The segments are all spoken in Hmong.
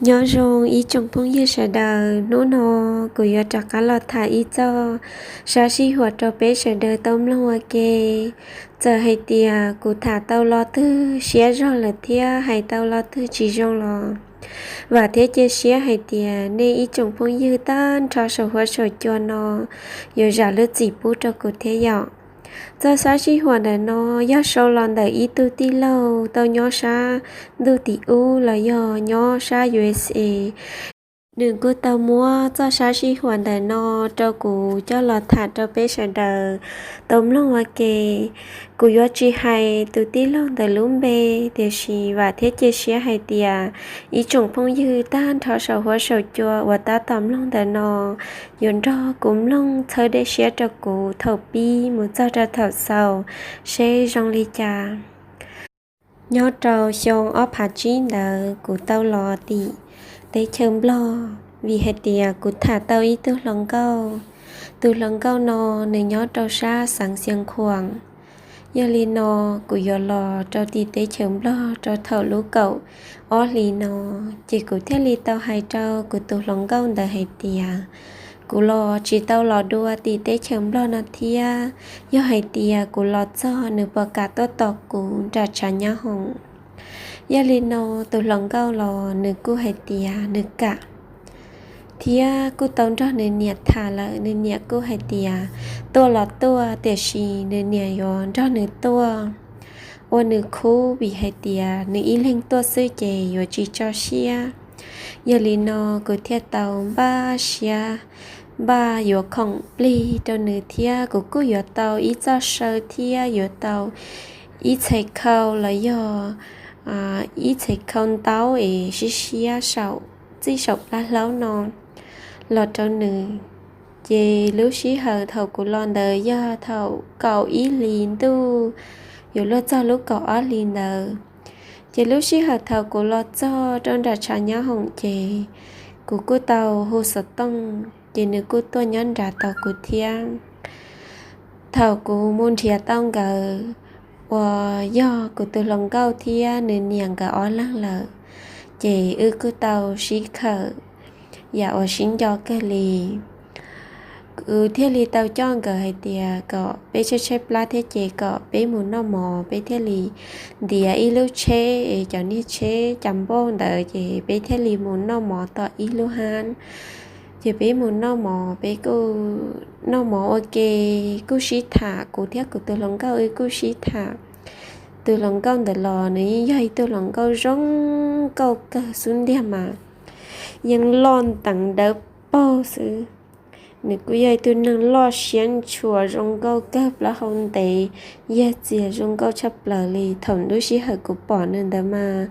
Nyob zoo ib tsoom phooj ywg sawv daws, hnub no kuv yuav rov qab los tham ib txoj sab sij huam rau peb sawv daws tau mloog ua ke. Txawm hais tias kuv tham tau lo twg siab zog lawm thiab hais tau lo twg tsis zoo los vam thiab cia siab hais tias nej ib tsoom phooj ywg tag nrho saum huab saum cua no yuav zam lub txim pub rau kuv thiab yom. Txoj sab sij huam ntawm no yog sau los ntawm ib tug tij laug tau nyob sab ntuj tim ub los yog nyob sab U S A. Nws kuj tau muab txoj sab sij huam ntawm no rau kuv coj los tham rau peb sawv daws tau mloog ua ke. Kuv yuav tsis hais tus tij laug ntawm lub npe, tiam sis vam thiab cia siab hais tias ib tsoom phooj ywg tag nrho saum huab saum cua uas tab tom mloog ntawm no yuav nrog kuv mloog txhawb dej siab rau kuv thaum pib mus txog rau thaum xaus seb zoo li cas. Nyob rau xyoo ob phav tsib ntawd kuv tau los tim teb chaws Nplog vim hais tias kuv tham tau ib tug hluas nkauj. Tus hluas nkauj no nws nyob rau sab xeev Xiav Khuam. Yog li no kuv yuav los rau tim teb chaws Nplog rau thaum lub kaum ob hlis no, ces kuv thiaj li tau hais rau kuv tus hluas nkauj ntawd hais tias kuv los tsis tau los dua tim teb chaws Nplog no thiab, yog hais tias kuv los txog nws puas kam tuaj tos kuv nram tshav nyab hoom. Yog li no tus hluas nkauj los nws kuj hais tias nws kam, thiab kuj tau nrog nws niam tham lawm, nws niam kuj hais tias tuaj los tuaj, tiam sis nws niam yuav nrog nws tuaj, ua nws khub vim hais tias nws ib leeg tuaj xwb ces yuav tsis tso siab. Yog li no kuv thiaj tau npaj siab, npaj yuav khoom plig rau nws thiab kuv kuj yuav tau ib txoj saw thiab yuav tau ib txhais khau los yog ib txhais khau ntaub es siab siab saum, txij saum plab hlaub no los rau nws. Ces lub sij hawm thaum kuv los ntawd yog thaum kaum ib hlis ntuj, yuav luag txog lub kaum ob hlis ntawd. Ces lub sij hawm thaum kuv los txog rau nram tshav nyab hoom ces kuv kuj tau hu xov tooj, ces nws kuj tuaj nyob nrad tos kuv thiab. Thaum kuv mus nrhiav tau nkawd uas yog kuv tus hluas nkauj thiab nws niam nkawd ob leeg lawm, ces wb kuj tau sib khawm yam uas sib nco kawg li. Kuv thiaj li tau coj nkawd hais tias kom peb tshaib tshaib plab thiab ces kom peb mus noj mov, peb thiaj li ntiav ib lub tsheb es cov niag tsheb cas npauj ntawd ces peb thiaj li mus noj mov tom ib lub hab. Ces peb mus noj mov, peb kuj noj mov ua ke, kuj sib tham, kuv thiab kuv tus hluas nkauj wb kuj sib tham. Tus hluas nkauj ntawd los nws yeej yog ib tug hluas nkauj zoo nkauj kawg xwb ntiag mas, yeej loj nteev dawb paug xwb. Nws kuj yog ib tug neeg loj siab ntshua zoo nkauj kawg, plaub hau ntev, yag txias zoo nkauj tshaj plaws li. Thaum lub sij hawm kuv pom nws ntawd mas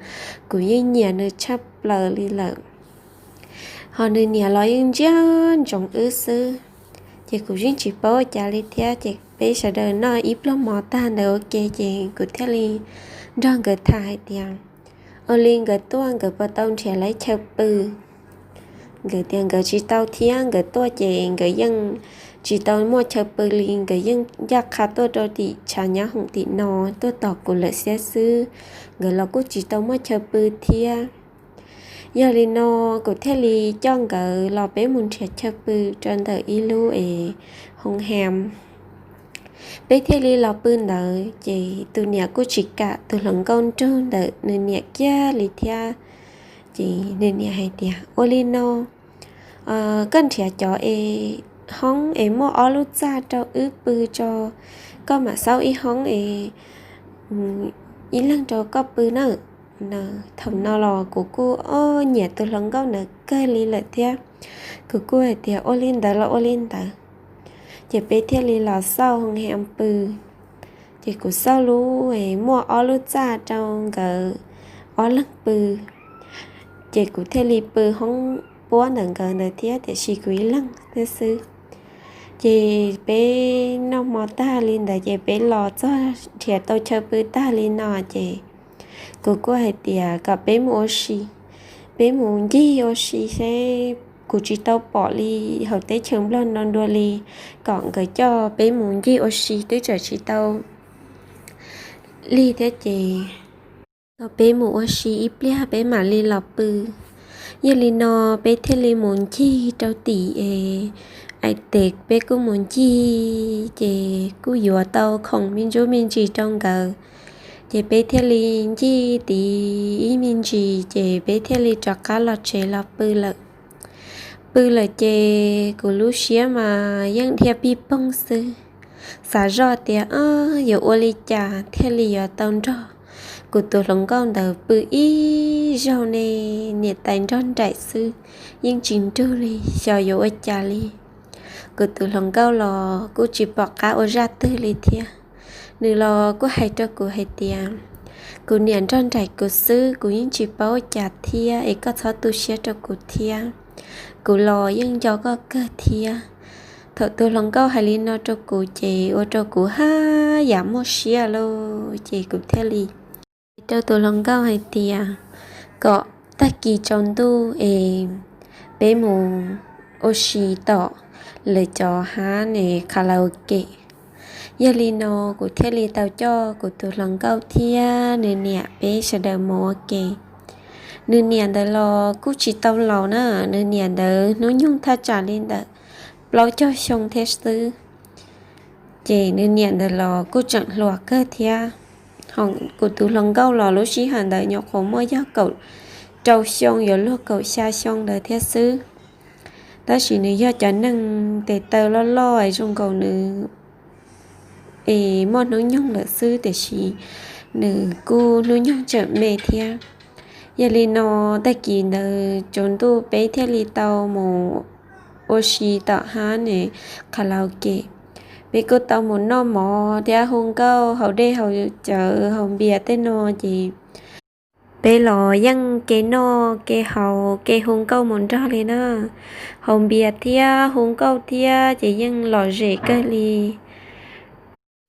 kuv yeej nyiam nws tshaj plaws li lawm. Ho nws niam los yeej ntsia ntsoov wb xwb, ces kuv yeej tsis paub ua cas li thiab. Ces peb sawv daws noj ib pluag mov tag ntawd ua ke ces kuv thiaj li nrog nkawd tham hais tias ua li nkawd tuaj nkawd puas tau nrhiav lawv chaw pw. Nkawd tias nkawd tsis tau thiab, nkawd tuaj ces nkawd yeej tsis tau muaj chaw pw li, nkawd yeej ncaj qha tuaj rau tim tshav nyab hoom tim no tuaj tos kuv lawm xwb, nkawd los kuj tsis tau muaj chaw pw thiab. Yog li no kuv thiaj li coj nkawd los peb mus nrhiav chaw pw rau ntawm ib lub es hoo ham. Peb thiaj li los pw ntawd ces tus niam kuj tsis kam tus hluas nkauj nrug ntawm nws niam kiag li thiab. Ces nws niam hais tias ua li no, koj nrhiav cov es hoob es muaj ob lub txaj rau wb pw tso, koj mam xauj ib hoob es ib leeg rau koj pw na. Thaum no los kuv kuj ob nyiam tus hluas nkauj ntawd kawg li lawm thiab, kuv kuj hais tias ua li ntawd los ua li ntawd. Ces peb thiaj li los xauj hoo ham pw. Ces kuv xauj lub es muaj ob lub txaj rau nkawd ob leeg pw. Ces kuv thiaj li pw hoob puab ntawm nkawd ntawd thiab, tiam sis kuv ib leeg thiab xwb. Ces peb noj hmo tag li ntawd ces peb los txog nrhiav tau chaw pw tag li no ces kuv kuj hais tias kom peb mus ua si, peb mus ncig ua si seb, kuv tsis tau pom li hauv teb chaws Nplog no dua li, kom nkawd coj peb mus ncig ua si twb tseem tsis tau lig thiab ces kom peb mus ua si ib pliag peb mam li los pw. Yog li no peb thiaj li mus ncig rau tim es, ais tes peb kuj mus ncig ces kuj yuav tau khoom me ntsuj me ntsis rau nkawd. Ces peb thiaj li ncig tid ib me ntsis ces peb thiaj li rov qab los tsev los pw lawm. Pw lawm ces kuv lub siab mas yeej dhia pij poog xwb, xav zoj tias yuav ua li cas thiaj li yuav tau nrog kuv tus hluas nkauj ntawd pw ib zaug ne, niam tais nrog nraim xwb, yeej tsis nrug li, xyov yuav ua cas li. Kuv tus hluas nkauj los kuj tsis pom qab ua zaj twg li thiab. Nws los kuj hais rau kuv hais tias, kuv niam nrog nraim kuv xwb, kuv yeej tsis paub ua cas thiab es koj txhob tu siab rau kuv thiab. Kuv los yeej nco koj kawg thiab. Thaum tus hluas nkauj hais li no rau kuv ces ua rau kuv haj yam muaj siab lawm ces kuv thiaj li hais rau tus hluas nkauj hais tias kom tag kis tsaus ntuj es peb mus ua si tom lawv cov hab ne, karaoke. Yog li no kuv thiaj li tau coj kuv tus hluas nkauj thiab nws niam peb sawv daws mus ua ke. Nws niam ntawd los kuj tsis tau laus na, nws niam ntawd hnub nyoog thaj tsam li ntawm plaub caug xyoo thiab xwb. Ces nws niam ntawd los kuj tseem hluas kawg thiab. Kuv tus hluas nkauj los lub sij hawm ntawd nyuam qhuav muaj yog kaum rau xyoo, yuav luag kaum xya xyoo ntawd thiab xwb. Tab sis nws yog cov neeg tes taw loj loj es zoo nkaus nws es muaj hnub nyoog lawm xwb, tiam sis nws kuj hnub nyoog tseem me thiab. Yog li no tag kis ntawd tsaus ntuj peb thiaj li tau mus ua si tom hab ne, karaoke. Peb kuj tau mus noj mov thiab hu nkauj haus dej haus cawv haus npias tej no ces peb los yeej ke noj ke haus ke hu nkauj mus nrog li na. Haus npias thiab hu nkauj thiab ces yeej lom zem kawg li.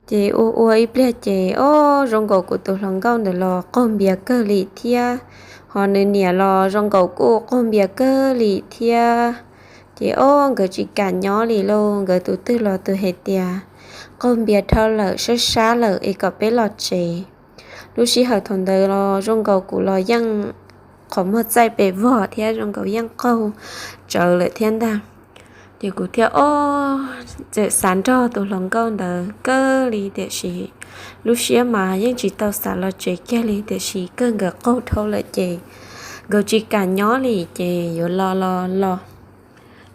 Ces ua ua ib pliag ces o, zoo nkaus kuv tus hluas nkauj ntawd los qaug npias kawg li thiab, ho nws niam los zoo nkaus kuj qaug npias kawg li thiab. Ces o, nkawd tsis kam nyob li lauj, nkawd tus twg los tus hais tias qaug npias dhau lawm, sab sab lawm es kom peb los tsev. Lub sij hawm thaum ntawd los zoo nkaus kuv los yeej qhov muag txaij pes vog thiab zoo nkaus yeej qaug tsawv lawm thiab ntag. Ces kuv thiaj o, txawm xav nrog tus hluas nkauj ntawd kawg li, tiam sis lub siab mas yeej tsis tau xav los tsev kiag li, tiam sis kawg nkawd qaug dhau lawm ces nkawd tsis kam nyob li ces yuav los los los,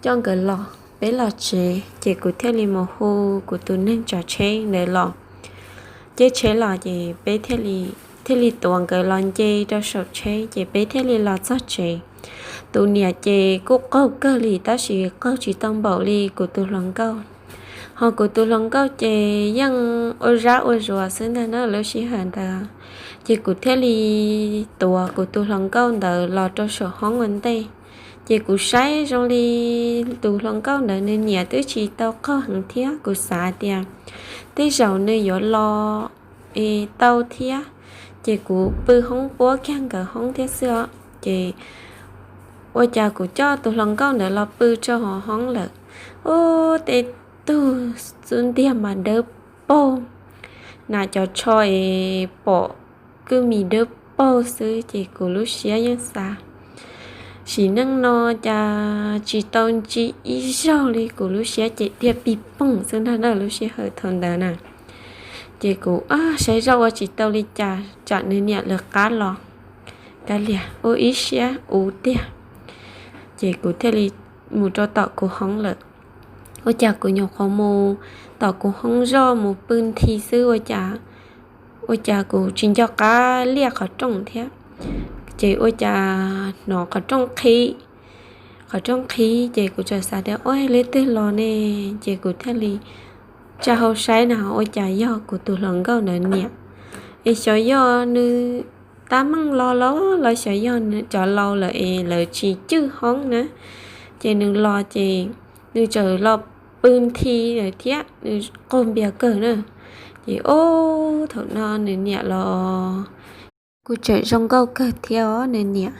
coj nkawd los peb los tsev. Ces kuv thiaj li mus hu kuv tus neeg tsav tsheb ntawd los, caij tsheb los ces peb thiaj li tuav nkawd los nce rau saum tsheb ces peb thiaj li los txog tsev. Tus niam ces kuj qaug kawg li tab sis qaug tsis tau npaum li kuv tus hluas nkauj. Ho kuv tus hluas nkauj ces yeej ua zab ua zuav xwb ntag na lub sij hawm ntawd. Ces kuv thiaj li tuav kuv tus hluas nkauj ntawd los rau saum hoob ua ntej. Ces kuv saib zoo li tus hluas nkauj ntawd nws niam twb tsis tau qaug heev thiab, kuv xav tias tej zaum nws yuav los es tau thiab. Ces kuv pw hoob puab kiag nkawd hoob thiab xwb os. Ces ua cas kuv coj tus hluas nkauj ntawd los pw rau hauv hoob lawm, ub, tej tug xub ntiag mas dawb paug, nas cov tsho es pom kwj mis dawb paug xwb. Ces kuv lub siab yeej xav, sim neej no cas tsis tau ntsib ib zaug li, kuv lub siab ces dhia pij poog xwb ntag na lub sij hawm thaum ntawd na. Ces kuv saib zoj ua tsis tau li cas, tsam nws niam lawv qab los, kav liam ua ib siab ua tiag. Ces kuv thiaj li mus rau tom kuv hoob lawm. Ua cas kuv nyuam qhuav mus tom kuv hoob zoj mus pw nthi xwb ua cas, ua cas kuv tsis nco qab liaj qhov rooj thiab. Ces ua cas hnov qhov rooj qhib, qhov rooj qhib ces kuv txawm xav tias ua leej twg los ne. Ces kuv thiaj li tsa hau saib na ua cas yog kuv tus hluas nkauj ntawd niam. Es xyov yog nws tab meeg los los los xyov yog cov laus lawm es lawv tsis cwj hoob na. Ces nws los ces nws txawm los pw nthi lawm thiab nws qaug npias kawg na. Ces ub, thaum no nws niam los kuj tseem zoo nkauj kawg thiab os nws niam.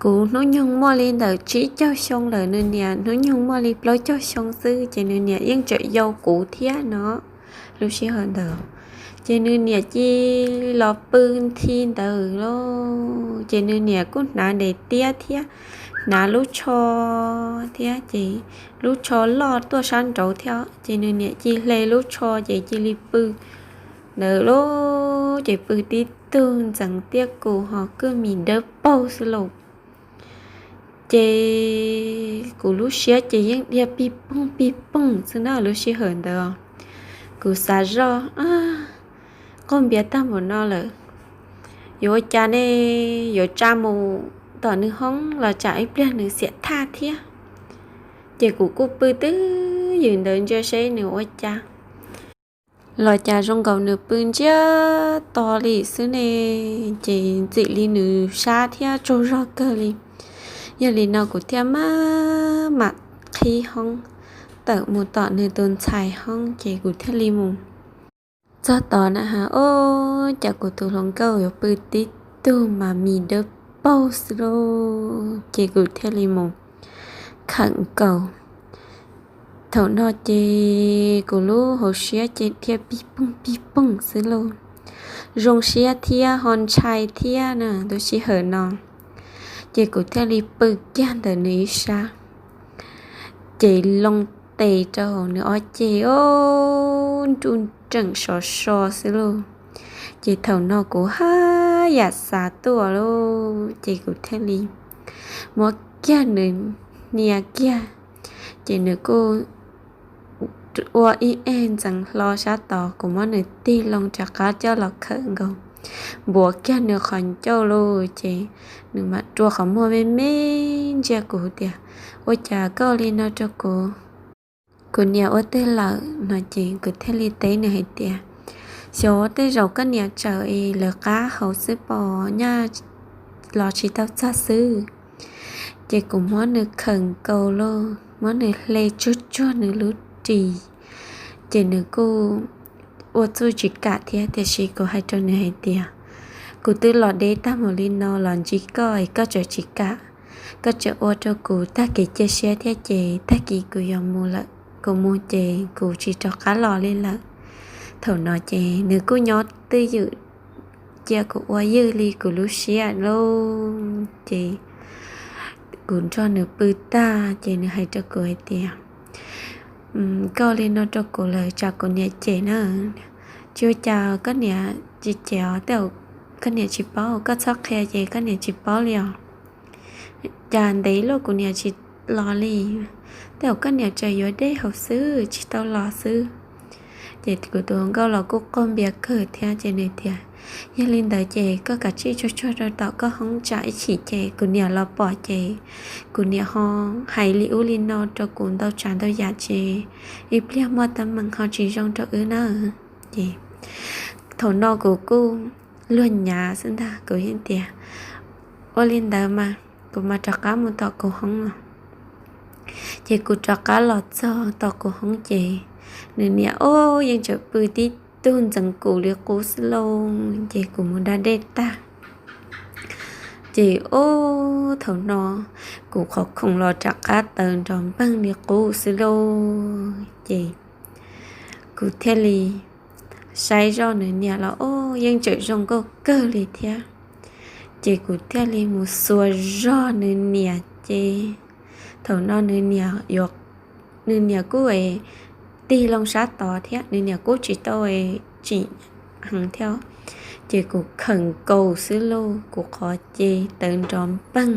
Kuv hnub nyoog muaj li ntawm tsib caug xyoo lawm, nws niam hnub nyoog muaj li plaub caug xyoo xwb, ces nws niam yeej tseem yau kuv thiab no. Lub sij hawm ntawd Ces nws niam cia li los pw nthi ntawd lauj. Ces nws niam kuj hnav ntes tiab thiab, hnav lub tsho thiab, ces lub tsho loj tuaj sab nraud thiab. Ces nws niam cia li hle lub tsho ces cia li pw ntawd lauj. Ces pw tib tug ntxeev tiab kus ho kwj mis dawb paug xwb lauj. Ces kuv lub siab ces yeej dhia pij poog pij poog xwb na lub sij hawm ntawd. Kuv xav zoj, Qaug npias tag npaum no lawm, yuav ua cas ne? Yuav tsa mus tom nws hoob los tsam ib pliag nws xiam thaj thiab. Ces kuv kuj pw twj ywm ntawd ntsia seb nws ua cas. Los cas zoo nkaus nws pw ntsiag to li xwb ne, ces ntxim li nws sab thiab tsaug zog kawg li. Yog li no kuv thiaj maj mam qhib hoob tawm mus tom nws tus ntxhais hoob, ces kuv thiaj li mus txog tod na has, ua cas kuv tus hluas nkauj yuav pw tib tug mas mis dawb paug xwb lauj. Ces kuv thiaj li mus khawm nkaus. Thaum no ces kuv lub hauv siab ces dhia pij poog pij poog xwb lauj. Zoo siab thiab ho ntshai thiab na lub sij hawm no. Ces kuv thiaj li pw kiag ntawm nws ib sab, ces loo tes rau hauv nws ob ceg, o, nruj nreem sov so xwb lauj. Ces thaum no kuv haj yam xav tuaj lauj, ces kuv thiaj li muab kiag nws hnia kiag, ces nws kuj ua ib eg ntxeev hlo sab tod, kuv muab nws tig loo rov qab coj los khawm nkaus, npuav kiag nws qhov ncauj lauj, ces nws mam rua qhov muag me me ntsia kuv tias, ua cas koj li no rau kuv? Kuv niam ua twg lawm no? Ces kuv thiaj li teb nws hais tias, xyov tej zaum koj niam tsawm es lawv qab hauv xwb pom nyaj los tsis tau txog xwb. Ces kuv muab nws khawm nkaus lauj, muab nws hle tsuag tsuag nws lub ris, ces nws kuj ua txuj tsis kam thiab, tiam sis kuv hais rau nws hais tias, kuv twb los deb tag mus li no los ntsib koj es koj tseem tsis kam, koj tseem ua rau kuv tag kev cia siab thiab, ces tag kis kuv yuav mus lawm, kuv mus ces kuv tsis rov qab los li lawm. Thaum no ces nws kuj nyob twj ywm cia kuv ua ywj li kuv lub siab lauj. Ces kuv nrog nws pw tag ces nws hais rau kuv hais tias, koj li no rau kuv lawm tsam kuv niam cem na. Tsis ua cas, koj niam tsis cem os, tej zaum koj niam tsis paub, koj txhob qhia ces koj niam tsis paub li os. Cas ntev luaj kuv niam tsis los li, tej zaum koj niam tseem yuav dej haus xwb tsis tau los xwb. Ces kuv tus hluas nkauj los kuj qaug npias kawg thiab, ces nws tias, yog li ntawd ces koj kav tsij tsuag tsuag rau tom koj hoob tsam ib chim ces kuv niam los pom ces kuv niam ho hais li ub li no rau kuv ntau tsav ntau yam ces ib pliag muaj teeb meem ho tsis zoo rau wb na. Ces thaum no kuv kuj luag nyav xwb ntag, kuv yeej tias, ua li ntawd mas kuv mam rov qab mus tom kuv hoob os. Ces kuv rov qab los txog tom kuv hoob ces nws niam, o, yeej tseem pw tib tug ntxeev kuv li qub xwb lauj. Ces kuv mus da dej tag, ces, o, thaum no kuv qhov khoom los rov qab tawv nrov npeeg li qub xwb lauj. Ces kuv thiaj li saib zoj nws niam los, o, yeej tseem zoo nkauj kawg li thiab. Ces kuv thiaj li mus xuas zog nws niam ces thaum no nws niam kuj tig loo sab tod thiab, nws niam kuj tsis tau tsim heev thiab. Ces kuv khawm nkaus xwb lauj, kuv qhov ces tawv nrov npeeg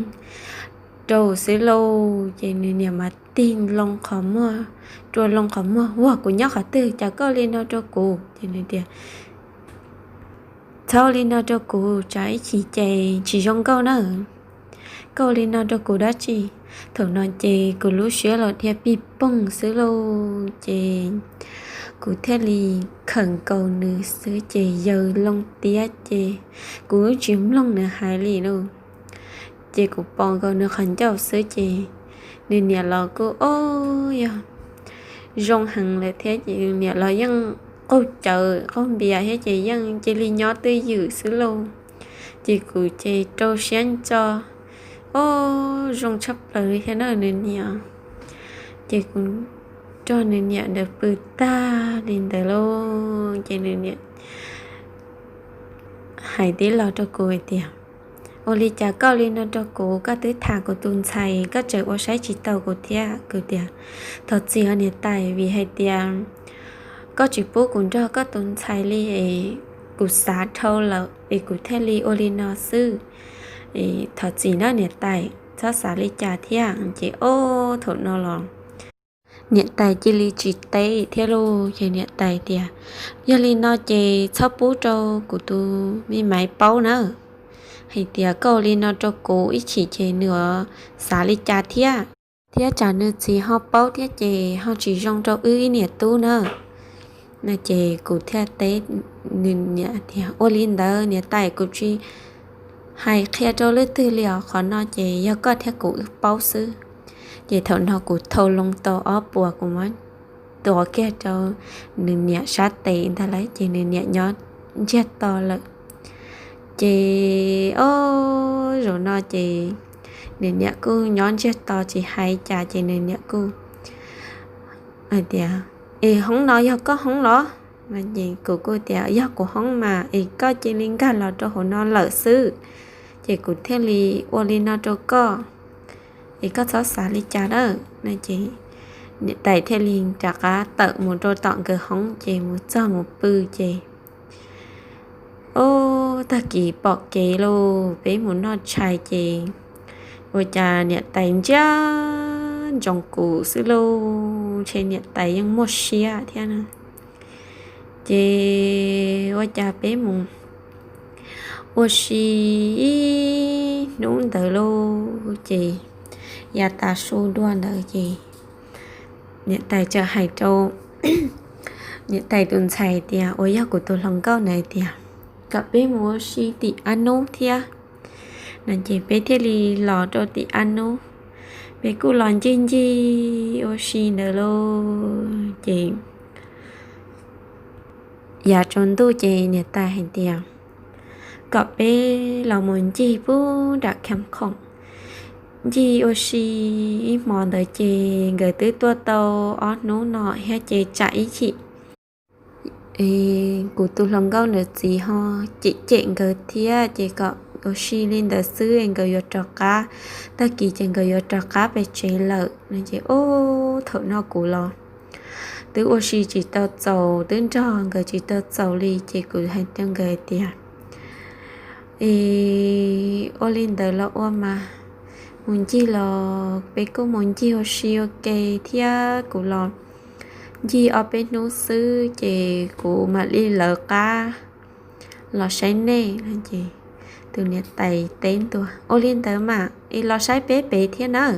rau xwb lauj. Ces nws niam mas tig loo qhov muag, rua loo qhov muag, ua, kuv nyob qhov twg cas koj li no rau kuv? Ces nws tias, txhob li no rau kuv, tsam ib chim ces tsis zoo nkauj na. Koj ua li no rau kuv dab tsi? Thaum no ces kuv lub siab los dhia pij poog xwb lauj. Ces kuv thiaj li khawm nkaus nws xwb ces yaws loo tiab ces kuv tsis mloog nws hais li lauj. Ces kuv pom nkaus nws qhov ncauj xwb ces nws niam los kuj, o, yog zoo heev lawm thiab ces nws niam los yeej qaug cawv qaug npias thiab ces yeej cia li nyob twj ywm xwb lauj. Ces kuv ces rau siab ntso, o, zoo tshaj plaws li thiab na nws niam. Ces kuv nrog nws niam ntawd pw tag li ntawd lauj, ces nws niam hais tib los rau kuv hais tias, ua li cas koj li no rau kuv, koj twb tham kuv tus ntxhais, koj tseem ua saib tsis taus kuv thiab? Kuv tias, thov txim os niam tais, vim hais tias koj tsis pub kuv nrog koj tus ntxhais li es kuv xav dhau lawm es kuv thiaj li ua li no xwb. Thov txim nawb niam tais, txhob xav li cas thiab. Ces ob thaum no los niam tais cia li tsis teb thiab lauj. Ces niam tais tias, yog li no ces txhob pub rau kuv tus me maiv paub na, hais tias koj ua li no rau kuv ib chim ces nws xav li cas thiab, thiab tsam nws txiv ho paub thiab ces ho tsis zoo rau wb ib niam tub na. No ces kuv thiaj teb nws niam tias, ua li ntawd niam tais, kuv tsis hais qhia rau leej twg li os, qhov no ces yog koj thiab kuv wb paub xwb. Ces thaum no kuv thau loo tau ob puas kuv muab tuav kiag rau nws niam sab tes ntag lauj, ces nws niam nyob ntsiag to lawm. Ces ob zaug no ces nws niam kuj nyob ntsiag to tsis hais cas, ces nws niam kuj hais tias, es hoob no yog koj hoob los? Kuv kuj tias, yog kuv hoob mas, es koj cia li nkag los rau hauv no lawm xwb, ces kuv thiaj li ua li no rau koj, es koj txhob xav li cas lawm. Ces niam tais thiaj li rov qab tawm mus rau tom nkawd hoob ces mus txog mus pw ces ob tag kis pom kev lauj, peb mus noj tshais ces ua cas niam tais ntsia ntsoov kuv xwb lauj, ntshe niam tais yeej muaj siab thiab na. Ces ua cas peb mus ua si ib hnub ntawd lauj, ces yav tav su dua ntawd ces niam tais txawm hais rau niam tais tus ntxhais tias, uas yog kuv tus hluas nkauj ntawd tias, kom peb mus ua si tim ab nub thiab. No ces peb thiaj li los rau tim ab nub, peb kuj los ncig ncig ua si ntawd lauj. Ces yav tsaus ntuj ces niam tais hais tias kom peb los mus ncig pub nram Kham Khoom, ncig ua si ib hmo ntawd ces nkawd twb tuaj tau ob hnub no thiab ces tsam ib chim kuv tus hluas nkauj ntawd txiv ho cem cem nkawd thiab ces kom ua si li ntawd xwb es nkawd yuav rov qab, tag kis ces nkawd yuav rov qab pem tsev lawm no ces ub thaum no kuv los twb ua si tsis tau txaus, twb nrog nkawd tsis tau txaus li ces kuv hais rau nkawd tias, es ua li ntawd los ua mas, mus ncig los peb kuj mus ncig ua si ua ke thiab, kuv los ncig ob peb hnub xwb ces kuv mam li lawv qab los saib nej. Ces tus niam tais teb ntua, ua li ntawd mas es los saib peb pem thiab nawb,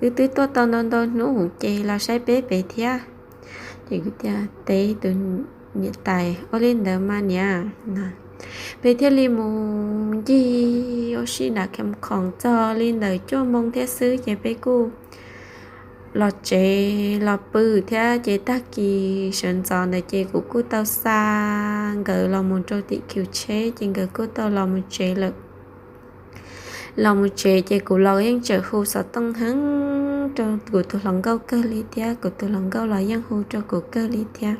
wb twb tuaj tau ntau ntau hnub ces los saib peb pem thiab. Ces kuv thiaj teb tus niam tais, ua li ntawd mas niam, peb thiaj li mus ncig ua si nram Kham Khoom txog li ntawm cuaj moo thiab xwb ces peb kuj los tsev los pw thiab ces tag kis sawv ntxov ntawd ces kuv kuj tau xa nkawd los mus rau tim khiv tsheb ces nkawd kuj tau los mus tsev lawm. Los mus tsev ces kuv los yeej tseem hu xov tooj heev rau kuv tus hluas nkauj kawg li thiab, kuv tus hluas nkauj los yeej hu rau kuv kawg li thiab.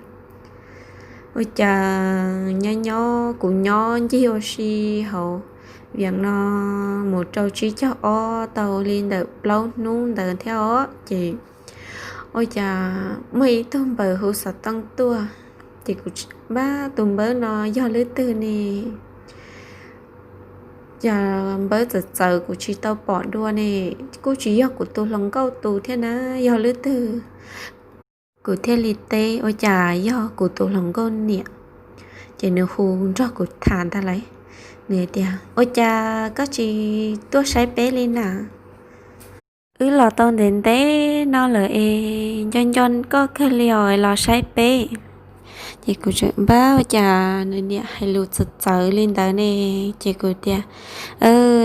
Ua cas nyob nyob kuv nyob ncig ua si hauv Vias no mus rau tsib caug ob tau li ntawm plaub hnub ntawd thiab os ces ua cas muaj ib tug npawg hu xov tooj tuaj ces kuv, npab tus npawb no yog leej twg ne? Yog npawb txawv txawv kuv tsis tau pom dua ne, kuj tsis yog kuv tus hluas nkauj tus thiab na, yog leej twg? Kuv thiaj li teb, ua cas yog kuv tus hluas nkauj niam. Ces nws hu nrog kuv tham ntag lauj, nws tias, ua cas koj tsis tuaj saib peb li na? Wb los tau ntev ntev no lawm es nco nco koj kawg li os, los saib peb. Ces kuv tseem npab ua cas nws niam hais lus txawv txawv li ntawd ne. Ces kuv tias,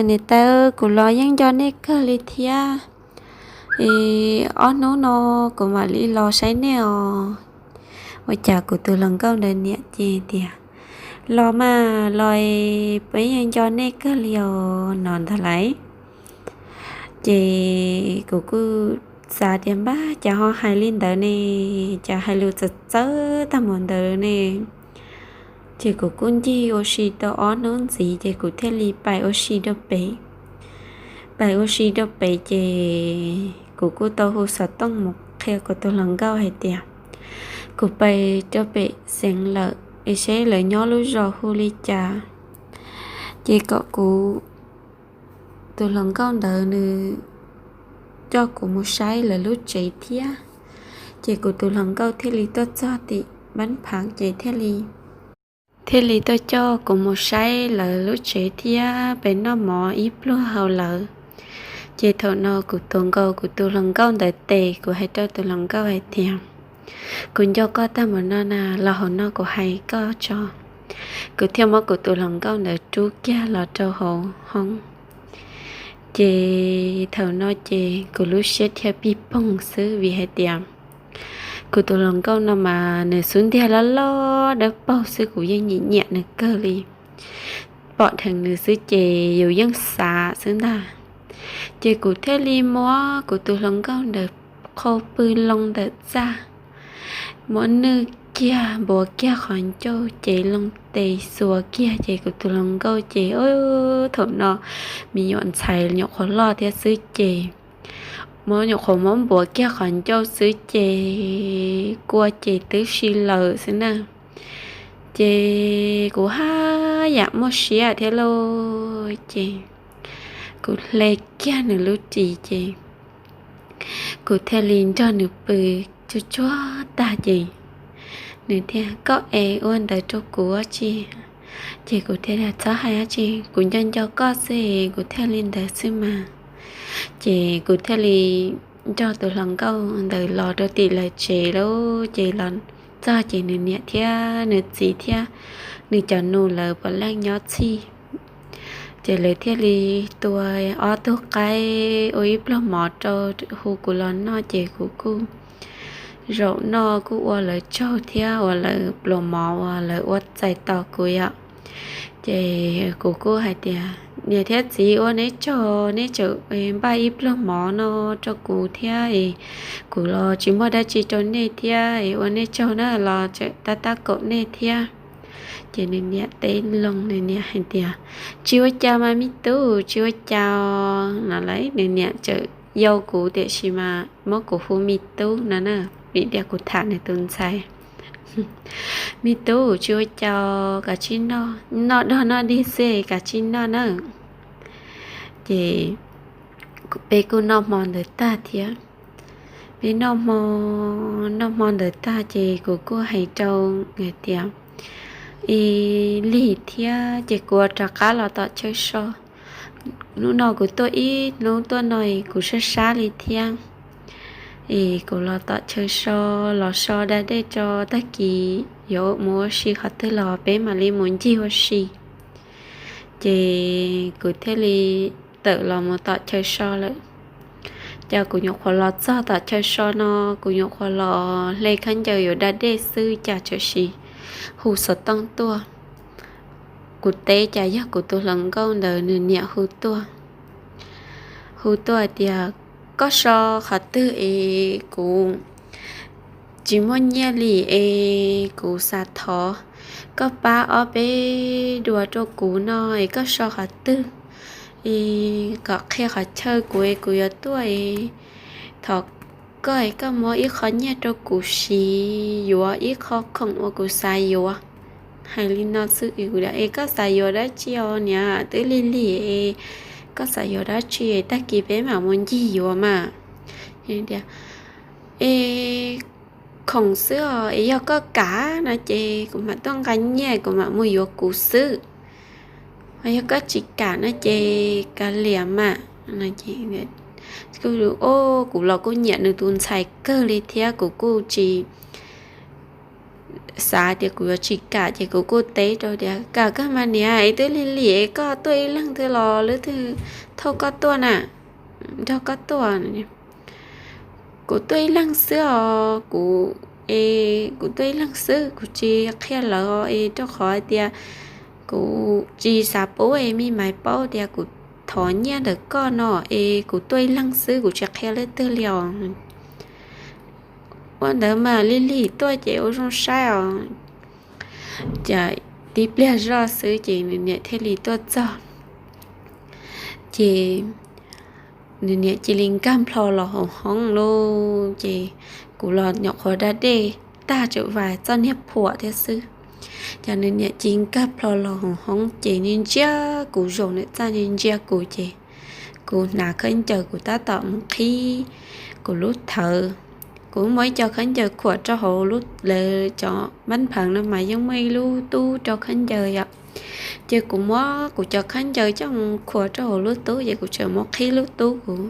niam tais, kuv los yeej nco nej kawg li thiab. Ob hnub no kuv mam li los saib nej os. Ua cas kuv tus hluas nkauj ntawd niam ces tias, los mas los, peb yeej nco nej kawg li os no ntag lauj. Ces kuv kuj xav tias npab cas ho hais li ntawd ne, cas hais lus txawv txawv tag mus ntawd ne. Ces kuv kuj ncig ua si tau ob hnub ntxiv ces kuv thiaj li pais ua si rau pem. Pais ua si rau pem ces kuv kuj tau hu xov tooj mus qhia kuv tus hluas nkauj hais tias kuv pais rau pem xeev lawm es seb lawv nyob lub zos hu li cas, ces kom kuv tus hluas nkauj ntawd nws coj kuv mus saib lawv lub tsev thiab. Ces kuv tus hluas nkauj thiaj li tuaj txog tim Npab Phav ces thiaj li, thiaj li tuaj coj kuv mus saib lawv lub tsev thiab pem noj mov ib pluag hauv lawv. Ces thaum no kuv tuav nkaus kuv tus hluas nkauj ntawd tes, kuv hais rau tus hluas nkauj hais tias, kuv nco koj tag mus no na, los hauv no kuv hais koj tso. Kuv thiaj muab kuv tus hluas nkauj ntawd rub kiag los rau hauv hoob. Ces thaum no ces kuv lub siab dhia pij poog xwb vim hais tias kuv tus hluas nkauj no mas nws xub ntiag loj loj dawb paug xwb, kuv yeej nyiam nyiam nws kawg li. Pom dheev nws xwb ces yus yeej xav xwb ntag. Ces kuv thiaj li muab kuv tus hluas nkauj ntawd qhau pw loo ntawm txaj, muab nwj kiag npuav kiag qhov ncauj ces loo tes xuas kiag ces kuv tus hluas nkauj ces thaum no me nyuam ntxhais nyuam qhuav loj thiab xwb ces muab nyuam qhuav muab npuav kiag qhov ncauj xwb ces kua ces twb si lawm xwb na. Ces kuv haj yam muaj siab thiab lauj, ces kuv hle kiag nws lub ris ces kuv thiaj li nrog nws pw tsuag tsuag tag ces nws tias, koj es ua ntawd rau kuv dab tsi? Ces kuv thiaj tias, txhob hais dab tsi, kuv nco nco koj xwb kuv thiaj li ntawd xwb mas. Ces kuv thiaj li nrog tus hluas nkauj ntawd los rau tim lawv tsev lauj. Ces los txog ces nws niam thiab nws txiv thiab nws cov nus lawv puav leej nyob txhij. Ces lawv thiaj li tua ob tug qaib ua ib pluag mov rau hu kuv los noj ces kuv kuj zaum noj kuj ua lawv tsaug thiab ua lawv pluas mov uas lawv ua txais tos kuv yom. Ces kuv kuj hais tias, niam thiab txiv, ua neb tsaug, neb tseem npaj ib pluag mov no rau kuv thiab es kuv los tsis muaj dab tsi rau nej thiab es ua nej tsaug na, los tseem tab tab kaum nej thiab. Ces nws niam teb loo, nws niam hais tias, tsis ua cas mas me tub, tsis ua cas no lauj. Nws niam tseem yau kuv tiam sis mas muab kuv hu me tub no na, vim tias kuv tham nws tus ntxhais. Me tub, tsis ua cas, kav tsij noj, noj dog noj dig xwb, kav tsij noj na. Ces peb kuj noj hmo ntawd tag thiab. Peb noj hmo, noj hmo ntawd tag ces kuv kuj hais rau nws tias, es lig thiab ces kuv rov qab los tom chaw so. Hnub no kuv tuaj ib hnub tuaj no es kuv sab sab li thiab. Es kuv los tom chaw so, los so da dej tso, tag kis yuav mus ua si qhov twg los peb mam li mus ncig ua si. Ces kuv thiaj li tawm los mus tom chaw so lawm. Ces kuv nyuam qhuav los txog tom chaw so no, kuv nyuam qhuav los hle khaub ncaws yuav da dej xwb cas txawm hu xov tooj tuaj. Kuv teb cas yog kuv tus hluas nkauj ntawd nws niam hu tuaj. Hu tuaj hais tias, koj so qhov twg es kuv tsis muaj nyiaj li es kuv xav thov koj pab ob peb duas rau kuv no es koj so qhov twg es kom qhia qhov chaw kuv es kuv yuav tuaj es thov koj es koj muab ib qho nyiaj rau kuv siv yuav ib qho khoom uas kuv xav yuav. Hais li no xwb, es koj xav yuav dab tsi os niam, twb lig lig es koj xav yuav dab tsi tag kis peb mam mus ncig yuav mas. Tias, es khoom xwb os, es yog koj kam no ces kuv mam tuaj nqa nyiaj kuv mam mus yuav kuv xwb. Yog koj tsis kam no ces kav liam mas. Kuv los kuj nyiam nws tus ntxhais kawg li thiab kuv kuj tsis xav tias kuv yuav tsis kam ces kuv kuj teb rau tias, kam kawg mas niam, es twb lig lig es koj tuaj ib leeg twg los leej twg thauj koj tuaj na, nrog koj tuaj? Kuv tuaj ib leeg xwb os, kuv, es kuv tuaj ib leeg xwb, kuv tsis qhia lawv es rau qhov hais tias kuv tsis xav pub es me maiv paub tias kuv thov nyiaj ntawm koj no es kuv tuaj ib leeg xwb, kuv tsis qhia leej twg li os. Ua ntawd mas lig lig tuaj ces ua zoo saib os. Ces tib pliag zoj xwb ces nws niam thiaj li tuaj txog. Ces nws niam cia li nkag nplho los hauv hoob lauj. Ces kuv los nyuam qhuav da dej tag tsaum vais txoj niag phuam thiab xwb, ces nws niam cia li nkag nplho los hauv hoob ces ntsia ntsia kuv zaum ntawm txaj, ntsia ntsia kuv ces kuv hnav khaub ncaws kuv tab tom mus qhib kuv lub thawv. Kuv muaj ib co khaub ncaws khuam rau hauv lub, lawv cov mab nphaws no mas yeej muaj ib lub tub rau khaub ncaws yom. Ces kuv muab kuv cov khaub ncaws coj mus khuam rau hauv lub tub ces kuv tseem mus qhib lub tub, kuv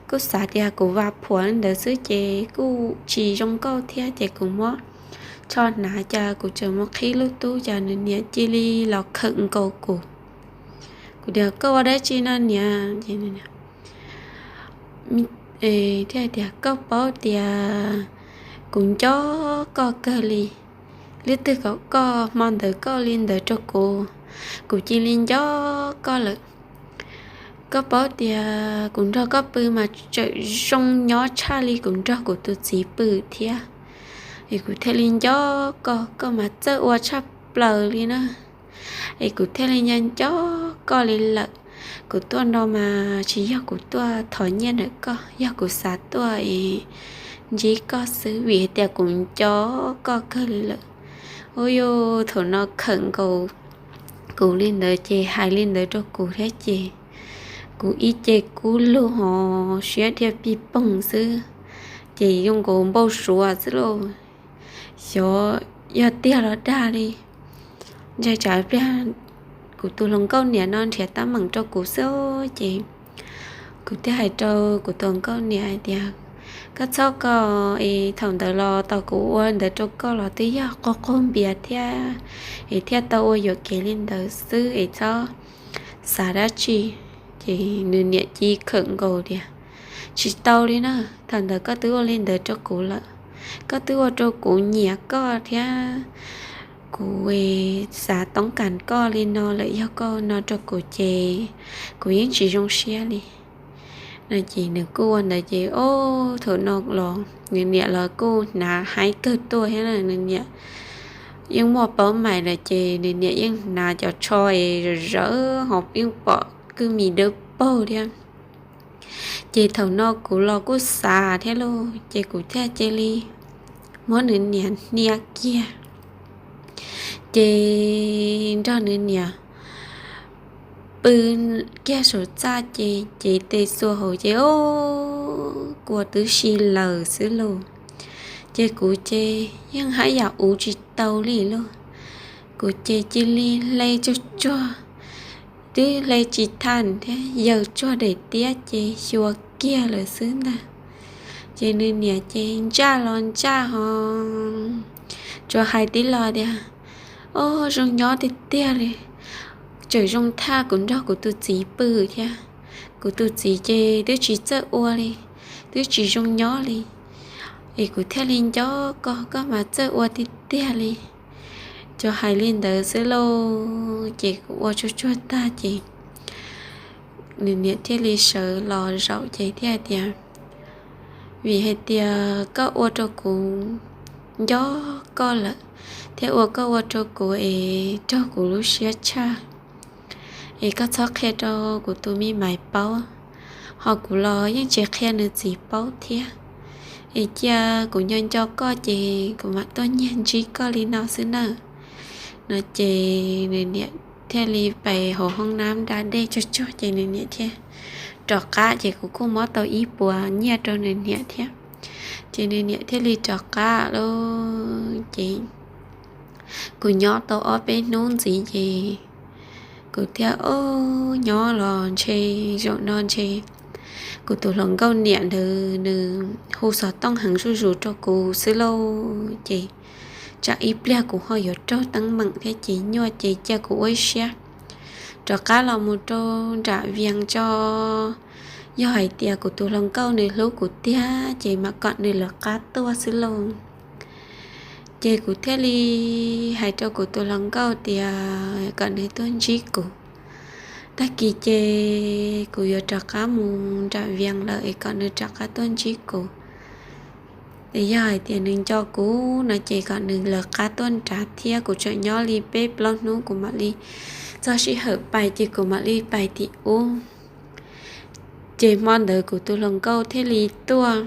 kuj xav tias kuv vam phuam li ntawd xwb ces kuj tsis zoo nkauj thiab ces kuv muab tsho hnav ces kuv tseem mus qhib lub tub ces nws niam cia li los khawm nkaus kuv. Kuv tias koj ua dab tsi no niam? Thiaj tias koj paub tias kuv nco koj kawg li. Leej twg kom koj hmo ntawd koj li ntawd rau kuv, kuv cia li nco koj lawm. Koj paub tias kuv nrog koj pw mas tseem zoo nyob tshaj li kuv nrog kuv tus txiv pw thiab. Es kuv thiaj li nco koj, koj mas txawj ua tshaj plaws li na. Es kuv thiaj li nco nco koj li lawm. Kuv tuaj no mas tsis yog kuv tuaj thov nyiaj ntawm koj, yog kuv xav tuaj es ntsib koj xwb vim hais tias kuv nco koj kawg li lawm. Ua yus thaum no khawm nkaus kuv li ntawd ces hais li ntawd rau kuv thiab ces kuv ib ce kub lug ho siab dhia pij poog xwb, ces zoo nkaus npau suav xwb lauj. Xyov yog tiag los dag li. Ntshai tsam pliag kuv tus hluas nkauj niam no nrhiav teeb meem rau kuv xwb ces kuv thiaj hais rau kuv tus hluas nkauj niam hais tias, koj txhob koj es thaum ntawd los tau kuv ua ntawd rau koj los twb yog quag quag npias thiab es thiaj tau ua yuam kev li ntawd xwb es txhob xav dab tsi. Ces nws niam cia li khawm nkaus tias, tsis tau li na, thaum ntawd koj twb ua li ntawd rau kuv lawm, koj twb ua rau kuv nyiam koj thiab kuv xav toob kas koj li no lawm, yog koj no rau kuv ces kuv yeej tsis zoo siab li. No ces nws kuj ua ntawd ces ob thaum no los nws niam los kuj hnav haib kawg tuaj thiab nws niam yeej muaj paub mais lawm ces nws niam yeej hnav cov tsho es zawv zawv ho yeej pom kwj mis dawb paug thiab. Ces thaum no kuv los kuj xav thiab lauj ces kuv thiaj cia li muab nws niam hnia kiag ces nrog nws niam pw kiag saum txaj ces cev tes xuas hauv ces o, kua twb si lawm xwb lauj. Ces kuv ces yeej haj yam uv tsis tau li lauj. Kuv ces cia li hle tsuag tsuag, twb hle tsis tag thiab, yaws tsuag daim tiab ces xyuas kiag lawm xwb ntag. Ces nws niam ces ntsaj los ntsaj ho tsuas hais tib lo tias, o, zoo nyob tiag tiag li, tseem zoo tshaj kuv nrog kuv tus txiv pw thiab. Kuv tus txiv ces twb tsis txawj ua li, twb tsis zoo nyob li, es kuv thiaj li nco koj, koj mas txawj ua tiag tiag li. Tsuas hais li ntawd xwb lauj ces kuv ua tsuag tsuag tag ces nws niam thiaj li sawv los zaum ces thiaj tias, vim hais tias koj ua rau kuv nco koj lawm, thiab ua koj ua rau kuv es raug kuv lub siab tshaj, es koj txhob qhia rau kuv tus me mais paub, ho kuv los yeej tsis qhia nws txiv paub thiab. Es cia kuv nco nco koj ces kuv mam tuaj nyiag ntsib koj li no xwb nawb. No ces nws niam thiaj li pais hauv hoob nab da dej tsuag tsuag ces nws niam thiaj rov qab ces kuv kuj muab tau ib puas nyiaj rau nws niam thiab. Ces nws niam thiaj li rov qab lawm ces kuv nyob tau ob peb hnub ntxiv ces kuv thiaj, o, nyob los ntshe zaum no ntshe kuv tus hluas nkauj niam ntawd nws hu xov tooj heev zuj zus rau kuv xwb lauj ces tsam ib pliag kuv ho yuav raug teeb meem thiab ces nyuaj ces cia kuv ua ib siab rov qab los mus rau nram Vias tso. Yog hais tias kuv tus hluas nkauj nws hlub kuv tiag ces mam kom nws lawv qab tuaj xwb lauj. Ces kuv thiaj li hais rau kuv tus hluas nkauj tias kom nws tuaj ntsib kuv. Tag kis ces kuv yuav rov qab mus nram Vias lawm es kom nws rov qab tuaj ntsib kuv. Yog hais tias nws nco kuv no ces kom nws lawv qab tuaj nrad thiab, kuv tseem nyob li peb plaub hnub kuv mam li txog sij hawm pais ces kuv mam li pais tim ub. Ces hmo ntawd kuv tus hluas nkauj thiaj li tuaj,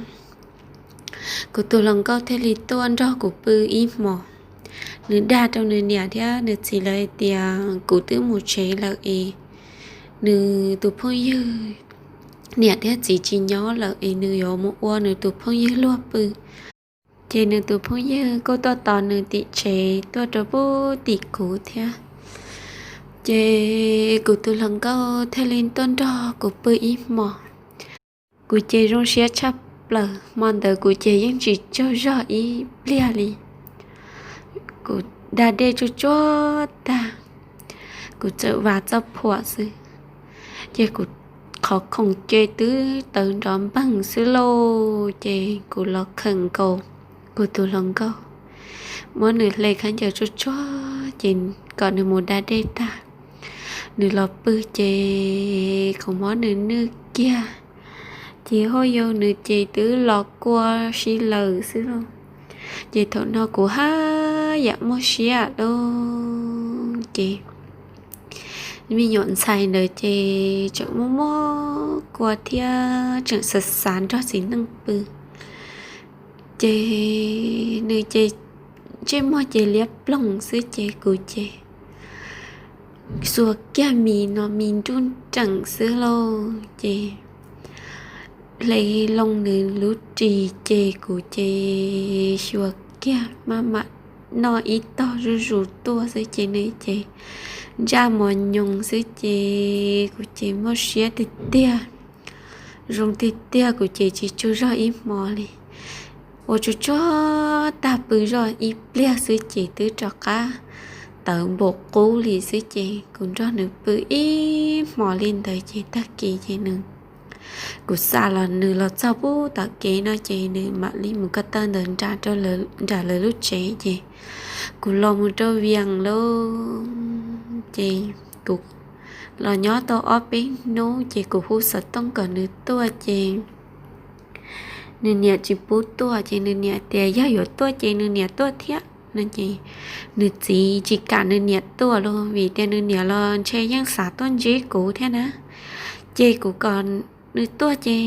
kuv tus hluas nkauj thiaj li tuaj nrog kuv pw ib hmos. Nws dag rau nws niam thiab nws txiv lawv hais tias kuv twb mus tsev lawm es nws tus phooj ywg niam thiab txiv tsis nyob lawm es nws yuav mus ua nws tus phooj ywg luag pw. Ces nws tus phooj ywg kuj tuaj tos nws tim tsev tuaj rau pub tim kuv thiab. Ces kuv tus hluas nkauj thiaj li tuaj nrog kuv pw ib hmos. Kuv ces zoo siab tshaj plaws, hmo ntawd kuv ces yeej tsis tsaug zog ib pliag li. Kuv da dej tsuj tsuag tag, kuv txawm vas txoj phuam xwb, ces kuv qhov khoom ces twb tawv nrov npeeg xwb lauj. Ces kuv los khawm nkaus kuv tus hluas nkauj, muab nws hle khaub ncaws tsuj tsuag ces kom nws mus da dej tag, nws los pw ces kuv muab nws nwj kiag, ces haj yus nws ces twb los kua si lawm xwb lauj. Ces thaum no kuv haj yam muaj siab lauj. Ces me nyuam ntxhais ntawd ces tseem muaj muaj kua thiab tseem xav xav nrog txiv neej pw. Ces nws ces ntsej muag ces liab ploog xwb ces kuv ces xuas kiag mis no mis nruj nreem xwb lauj. Ces hle loo nws lub ris ces kuv ces xyuas kiag maj mam noj ib tog zuj zus tuaj xwb ces nws ces ntsaj mos nyoos xwb ces kuv ces muaj siab tiag tiag. Zoo tiag tiag kuv ces tsis tsaug zog ib hmo li. Ua tsuj tsuag tag pw zoj ib pliag xwb ces twb rov qab tawv npaum qub li xwb ces kuv nrog nws pw ib hmo li ntawd ces tag kis ces nws, kuv xa los nws los txog pub tom kev no ces nws mam li mus ko taw ntawm nram lawv lub tsev ces kuv los mus rau Vias lauj. Ces kuv los nyob tau ob peb hnub ces kuv hu xov tooj kom nws tuaj ces nws niam tsis pub tuaj ces nws niam tias yog yuav tuaj ces nws niam tuaj thiab no ces nws txiv tsis kam nws niam tuaj lauj vim tias nws niam los ntshe yeej xav tuaj ntsib kuv thiab na. Ces kuv kom nws tuaj ces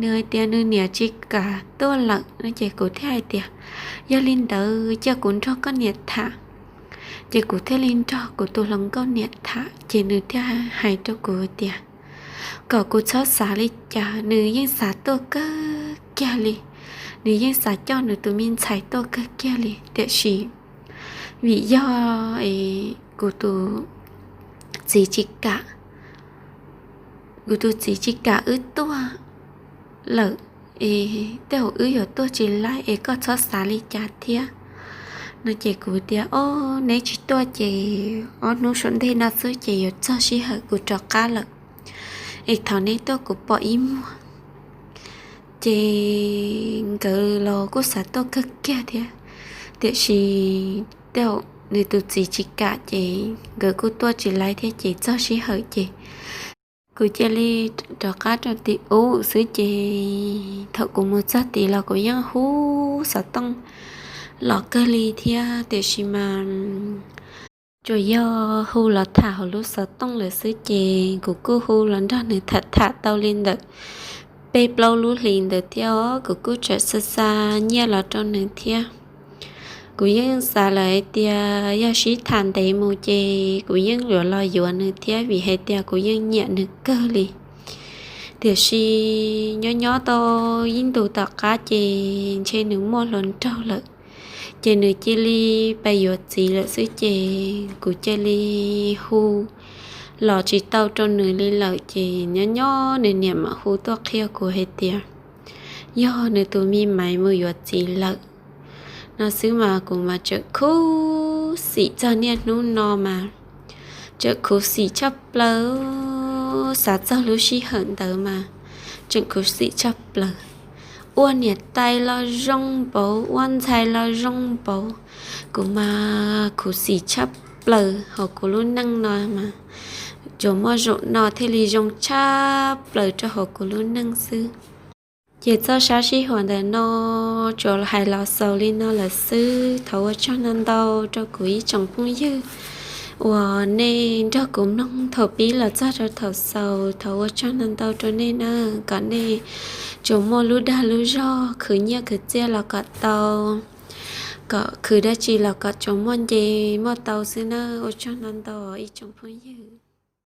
nws hais tias nws niam tsis kam tuaj lawm no ces kuv thiaj hais tias yog li ntawd cia kuv nrog koj niam tham. Ces kuv thiaj li nrog kuv tus hluas nkauj niam tham ces nws thiaj hais rau kuv tias kom kuv txhob xav li cas, nws yeej xav tuaj kawg kiag li, nws yeej xav coj nws tus me ntxhais tuaj kawg kiag li tiam sis vim yog kuv tus txiv tsis kam, kuv tus txiv tsis kam wb tuaj lawm es tej zaum wb yuav tuaj tsis laib es koj txhob xav li cas thiab no ces kuv tias o, neb tsis tuaj ces ob hnub saum ntej no xwb ces yuav txog sij hawm kuv rov qab lawm es thov neb tuaj kuv pom ib muag. Ces nkawd los kuj xav tuaj kawg kiag thiab tiam sis tej zaum nws tus txiv tsis kam ces nkawd kuj tuaj tsis laib thiab ces txog sij hawm ces kuv cia li rov qab rau tim ub xwb ces thaum kuv mus txog tid los kuv yeej hu xov tooj los kawg li thiab tiam sis mas tsuas yog hu los tham hauv lub xov tooj lawm xwb ces kuv kuj hu los nrog nws tham tham tau li ntawm peb plaub lub hlis ntawd thiab os, kuv kuj tseem xa xa nyiaj los rau nws thiab. Kuv yeej xav lawm hais tias yog sib tham ntev mus ces kuv yeej yuav los yuav nws thiab vim hais tias kuv yeej nyiam nws kawg li. Tiam sis nyob nyob tau ib ntus tom qab ces ntshe nws muaj hluas nraug lawm, ces nws cia li pais yuav txiv lawm xwb ces kuv cia li hu los tsis tau rau nws li lawm ces nyob nyob nws niam mam hu tuaj qhia kuv hais tias yog nws tus me maiv mus yuav txiv lawm no xwb mas kuv mas tseem khuv xim txog niaj hnub no mas tseem khuv xim tshaj plaws. Xav txog lub sij hawm ntawd mas tseem khuv xim tshaj plaws. Ua niam tais los zoo npaum, ua ntxhais los zoo npaum, kuv mas khuv xim tshaj plaws hauv kuv lub neej no mas tsuas muaj zaum no thiaj li zoo tshaj plaws rau hauv kuv lub neej xwb. Ces txoj sab sij huam ntawm no tsuas hais los xaus li no lawm xwb. Thov ua tsaug ntau ntau rau kuv ib tsoom phooj ywg uas nej nrog kuv mloog thaum pib los txog rau thaum xaus. Thov ua tsaug ntau ntau rau nej na, kom nej tsuas muaj lub dag lub zog khwv nyiaj khwv txiaj los kom tau, kom khwv dab tsi los kom tsuas muaj nce muaj tau xwb na. Ua tsaug ntau ntau ib tsoom phooj ywg.